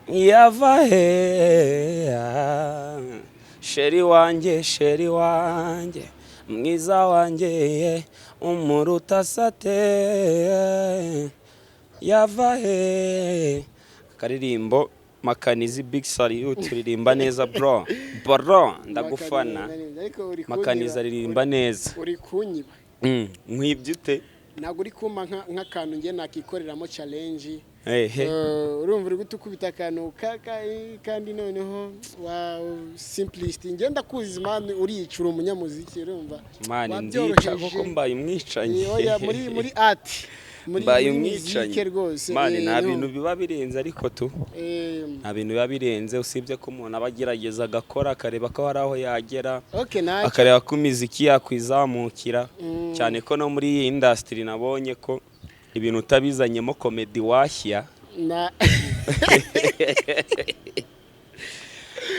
yava he? Chéri wanjye, chéri wanjye, mwiza wanjye, umuruta sate yava he? Akaririmbo Makanizi, big salute, uririmba neza bro, bro, ndagufana. Ariko uri Makanizi kunyiba. Aririmba neza. Uri kunyiba. Nkwibye ute? Ntabwo uri kumpa nk'akantu njye nakikoreramo challenge. Ehe. Urumva uri guta ukubita akantu kandi noneho wa simplicity, ngenda kuzi man, uricura umunyamuziki, urumva Man, ndica. Wabyoroheje. Koko mbaye umwicanyi. Oya, muri art. Muri Mbaye muri umwicanyi muzike rwose. Man, nta no. bintu biba birenze, ariko tu nta bintu biba birenze, usibye ko umuntu aba agerageza agakora, akareba ko hari aho yagera, Okay, ntacyo. akareba ko imiziki yakwizamukira, cyane ko no muri iyi industry nabonye ko ibintu utabizanyemo comedy washya. Na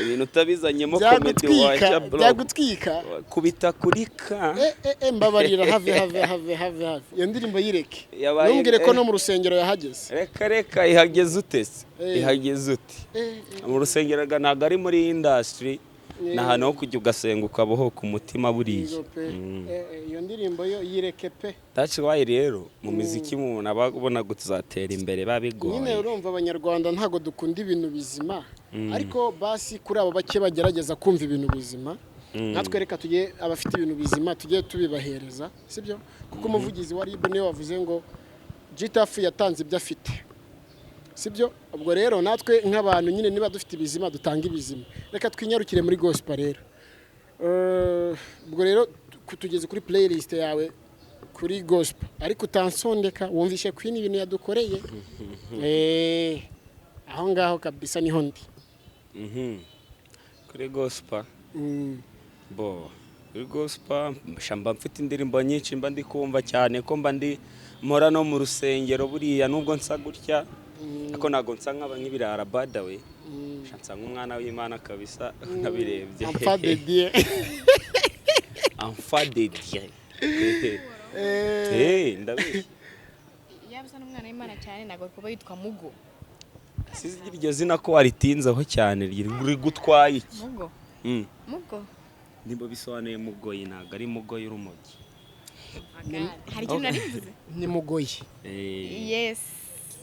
Ibintu utabizanyemo comedy byagutwika. Washya, bro. Byagutwika. Kubita kuri ka. Mbabarira, have, have, have, have, have, iyo ndirimbo yireke. Ntumbwire ko no mu rusengero yahageze. Reka reka, ihageze ute se? Ihageze ute? Mu rusengero ga ntabwo ari muri industry, ni ahantu ho kujya ugasenga ukabohoka umutima buriya. Yego pe. Iyo ndirimbo yo yireke pe. That's why rero mu miziki umuntu aba abona tuzatera imbere biba Nyine bigoye. urumva, Abanyarwanda ntabwo dukunda ibintu bizima, ariko basi kuri abo bake bagerageza kumva ibintu bizima, natwe reka tujye, abafite ibintu bizima tujye tubibahereza, sibyo? Kuko umuvugizi wa RIB niwe wavuze ngo G Taff yatanze ibyo afite, sibyo? Ubwo rero natwe nk'abantu nyine, niba dufite ibizima dutanga ibizima. Reka twinyarukire muri gospel rero. Ubwo rero tugeze kuri playlist yawe kuri gospel, ariko utansondeka wumvishe Queen ibintu yadukoreye. Aho ngaho kabisa niho ndi. Kuri gospel, bo kuri gospel mba mfite indirimbo nyinshi mba ndi kumva, cyane ko mba ndi mpora no mu rusengero buriya. Nubwo nsa gutya, ariko ntabwo nsa nk'ibirara, badawe nsa nk'umwana w'Imana kabisa nabirebye. Enfant de Dieu. Enfant de Dieu. Ndabizi. Yaba usa n'umwana w'Imana cyane, ntabwo kuba yitwa Mugo. Sizi iryo zina ko waritinzeho cyane, riri gutwaye iki? Mugo. Mugo. Nimba bisobanuye mugoyi, ntabwo ari mugoyi urumogi. Hari ikintu nari mvuze? Ni mugoyi. Yes.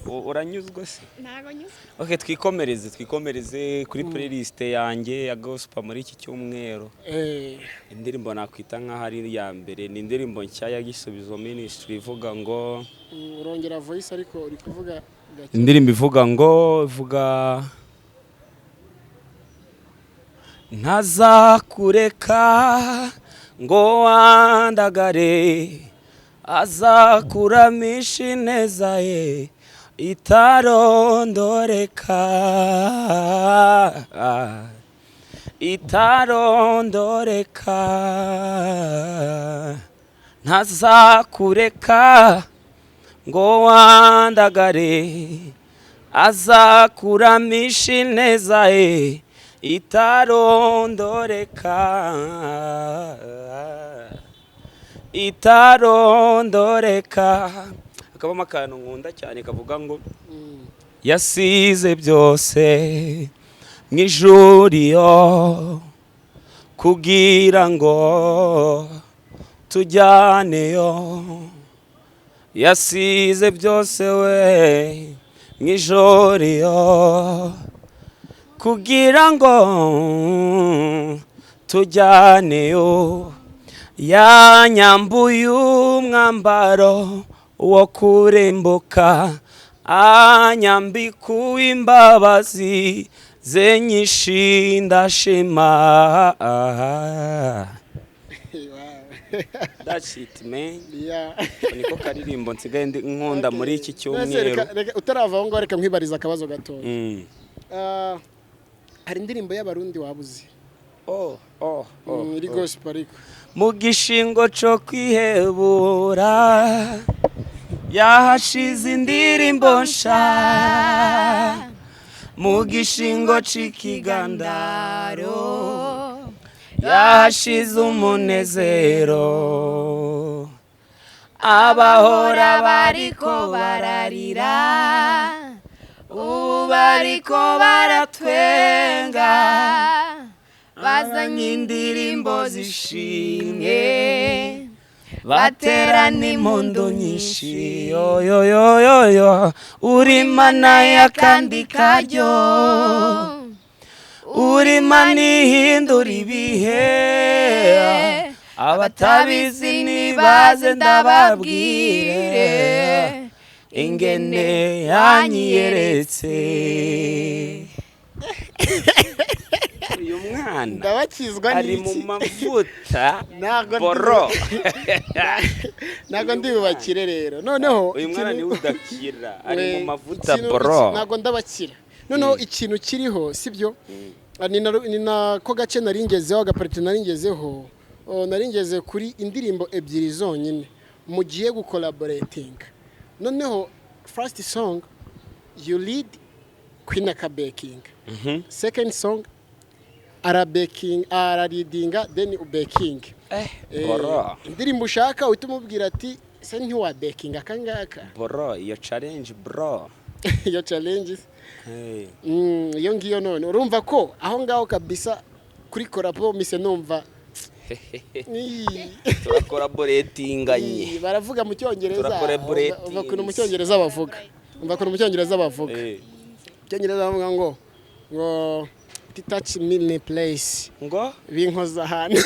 Uranyuzwe se? Ntabwo nyuzwe. Okay, twikomereze, twikomereze kuri playlist yanjye ya gospel muri iki cyumweru. Indirimbo nakwita nk'aho ari iya mbere ni indirimbo nshya ya Gisubizo Ministry ivuga ngo Urongera voice, ariko uri kuvuga gake. Indirimbo ivuga ngo, ivuga: "Ntazakureka ngo wandagare, azakuramisha ineza ye itarondoreka, itarondoreka. Ntazakureka ngo wandagare, azakuramisha ineza ye itarondoreka, itarondoreka." Hakabamo akantu nkunda cyane kavuga ngo: "Yasize byose mu ijuru iyo kugira ngo tujyaneyo, yasize byose we mu ijuru iyo kugira ngo tujyaneyo, yanyambuye umwambaro wo kurembuka, anyambika uw'imbabazi ze nyinshi, ndashima." That's it, man. Niko karirimbo nsigaye nkunda muri iki Mbese cyumweru. Reka utarava aho ngaho, reka nkwibariza akabazo gatoya. Hari indirimbo y'Abarundi wabuze. Oh. Iri gospel ariko. Mu gishingo cyo kwihebura yahashize indirimbo nsha, mu gishingo c'ikigandaro yahashize umunezero, abahora bariko bararira ubu bariko baratwenga, bazanye indirimbo zishimye, baterana impundu nyinshi. Yoyoyoyoyo, uri Mana y'akandi karyo, uri Mana ihindura ibihe, abatabizi nibaze ndababwire ingene yanyiyeretse. Uyu Mwana Ndabakizwa ari mu n'iki? mavuta. Ntabwo Bro. Ntabwo ndi bubakire rero noneho. Uyu mwana niwe udakira, ari mu mavuta, bro. Ntabwo ndabakira. Noneho ikintu kiriho, sibyo, ni nako gace naringezeho, agapariti naringezeho. Oh, naringeze kuri indirimbo ebyiri zonyine mugiye gucollaboratinga. Noneho first song you lead, Queen akabackinga. Second song arabacking, araleadinga, then ubacking. Bro. Indirimbo ushaka uhita umubwira ati: "Se ntiwabackinga akangaka?" Bro, iyo challenge, bro. Iyo challenge. Hey. Iyo ngiyo none urumva ko aho ngaho kabisa kuri collabo mise numva. Turacollaboratinganye. Baravuga mu Cyongereza. Turacollaboratinze. Umva ukuntu mu Cyongereza bavuga, umva ukuntu mu Cyongereza bavuga. Mu Cyongereza bavuga ngo "It touch me in a place." Ngo? Binkoza ahantu.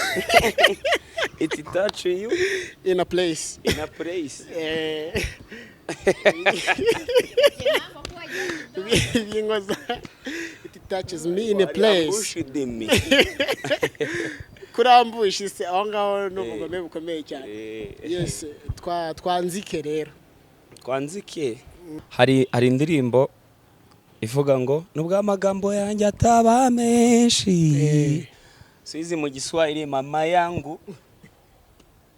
It touch you in a place. In a place. Binkoza, it touches me in a place. Ambushed me. Kurambusha ise aho ngaho ni ubugome bukomeye cyane. Yes, twanzike rero. Twanzike. Hari indirimbo ivuga ngo nubwo amagambo yanjye ataba menshi, sizi mu Giswahili, mama yangu,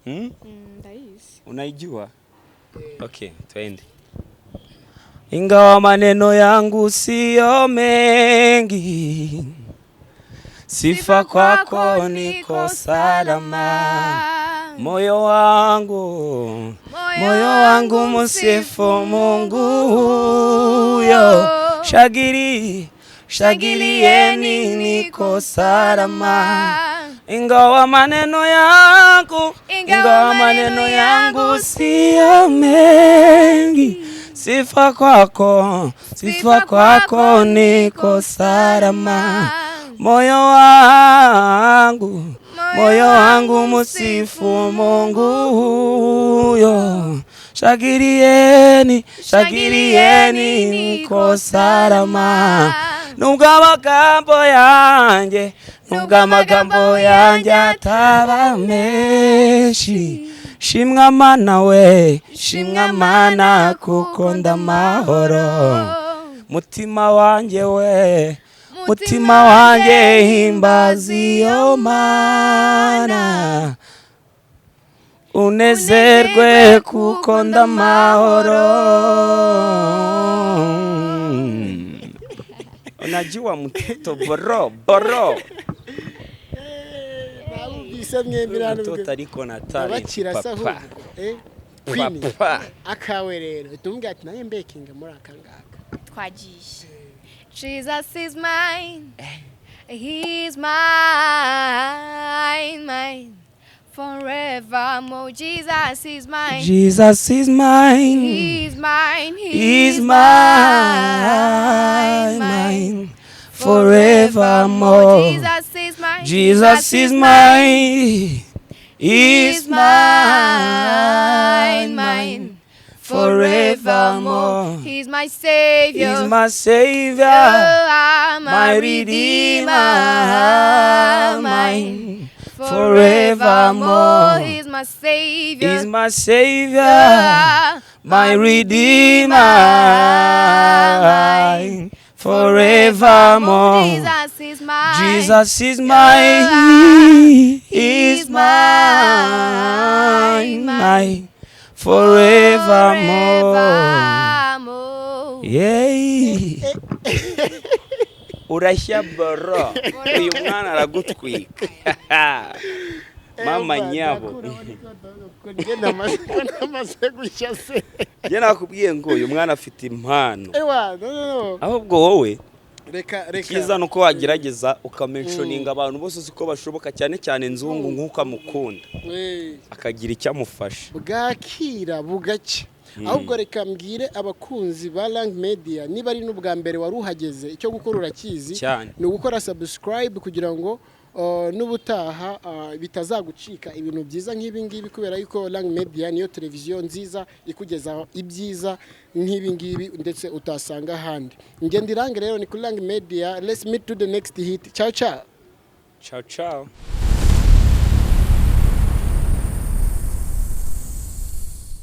Ndayizi. Unaijua? Okay, twende. Ingawa maneno yangu siyo mengi, sifa kwako niko salama. Moyo wangu, moyo wangu msifu Mungu huyo. Shagiri, shagilieni, niko salama. Ingawa maneno yangu, ingawa maneno yangu siyo mengi, sifa kwako, sifa kwako niko salama. Moyo wangu, moyo wangu msifu Mungu huyo. Shagirieni, shagirieni, niko salama. Nubwo amagambo yanjye, nubwo amagambo yanjye ataba menshi, shimwa Mana we, shimwa Mana kuko ndamahoro. Mutima wanjye we, mutima wanjye himbaza iyo Mana, unezerwe kuko ndamahoro. Unajua mtoto, bro, bro. Mwabumvise mwembi nta nubwo Mtoto ariko na talent. Abakira se? Papa. Ahubwo Queen, Papa. akawe rero uhita umubwira ati: "Nawe mbackinga muri aka ngaka." Twagiye. Jesus is mine. He's mine, mine forevermore. Jesus is mine. Jesus is mine. He's mine. He's mine, mine forevermore. Jesus is mine. Jesus is mine. He's mine, mine forevermore. He's my savior. He's my savior, Oh, I'm my redeemer, mine forevermore. He's my savior. He's my savior, Oh, my redeemer, mine forevermore. Jesus is mine. Jesus is mine, is mine, mine forevermore. Forevermore. Yeah. Urashya, bro. Uyu mwana aragutwika. Mama nyabo. Njye namaze gushya se? Njye nakubwiye ngo uyu mwana afite impano. Ewa, no, no, no. Ahubwo wowe Reka, reka. Icyiza ni uko wagerageza ukamentioninga abantu bose uzi ko bashoboka, cyane cyane Nzungu nk'uko amukunda, akagira icyo amufasha. Bwakira bugacya. Ahubwo reka mbwire abakunzi ba Lang Media, niba ari n'ubwa mbere wari uhageze, icyo gukora urakizi. Cyane. Ni ugukora subscribe kugira ngo n'ubutaha bitazagucika ibintu byiza nk'ibi ngibi, kubera yuko Lang Media niyo televiziyo nziza ikugezaho ibyiza nk'ibi ngibi ndetse utasanga ahandi. Ngenda irange rero ni kuri Lang Media. Let's meet to the next hit. Ciao ciao. Ciao ciao.